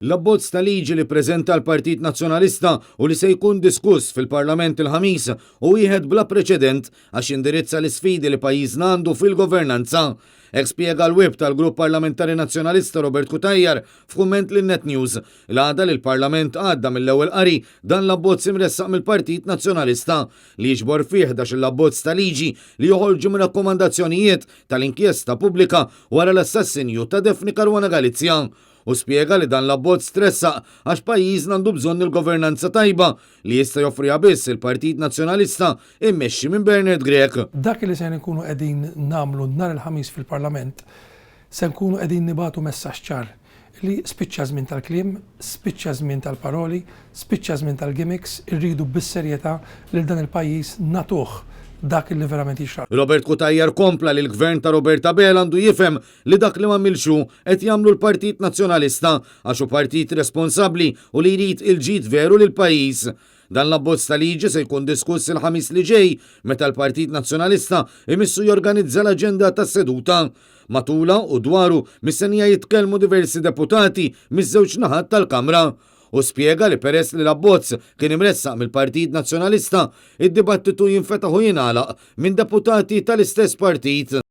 L-abbozz ta' liġi li ppreżenta l-Partit Nazzjonalista u li se jkun diskuss fil-Parlament il-Ħamis hu wieħed bla preċedent għax jindirizza l-isfidi li pajjiżna għandu fil-governanza. Hekk spjega l-Whip tal-Grupp Parlamentari Nazzjonalista Robert Cutajar f'kumment lil Net News l-għada li l-Parlament għadda mill-ewwel qari dan l-abbozz imressaq mill-Partit Nazzjonalista li jiġbor fih 11-il abbozz ta' liġi li joħorġu minn rakkomandazzjonijiet tal-inkjesta pubblika wara l-assassinju ta' Daphne Caruana Galizia. Hu spjega li dan l-abbozz tressaq għax pajjiżna għandu bżonn il-governanza tajba li jista' joffriha biss il-Partit Nazzjonalista immexxi minn Bernard Grech. Dak li se nkunu qegħdin nagħmlu nhar il-Ħamis fil-Parlament, se nkunu qegħdin nibagħtu messaġġ ċar li spiċċa ż-żmien tal-kliem, spiċċa ż-żmien tal-paroli, spiċċa ż-żmien tal-gimmicks, irridu bis-serjetà lil dan il-pajjiż nagħtuh dak li verament jixraqlu. Robert Cutajar kompla li l-Gvern ta' Robert Abela għandu jifhem li dak li m'għamilx hu qed jagħmlu l-Partit Nazzjonalista għax hu partit responsabbli u li jrid il-ġid veru lill-pajjiż. Dan l-abbozz ta' liġi se jkun diskuss il-Ħamis li ġej meta l-Partit Nazzjonalista jmissu jorganizza l-aġenda tas-seduta. Matulha u dwaru mistennija jitkellmu diversi deputati miż-żewġ naħat tal-Kamra. Hu spjega li peress li l-abbozz kien imressaq mill-Partit Nazzjonalista, id-dibattitu jinfetaħ u jingħalaq minn deputati tal-istess partit.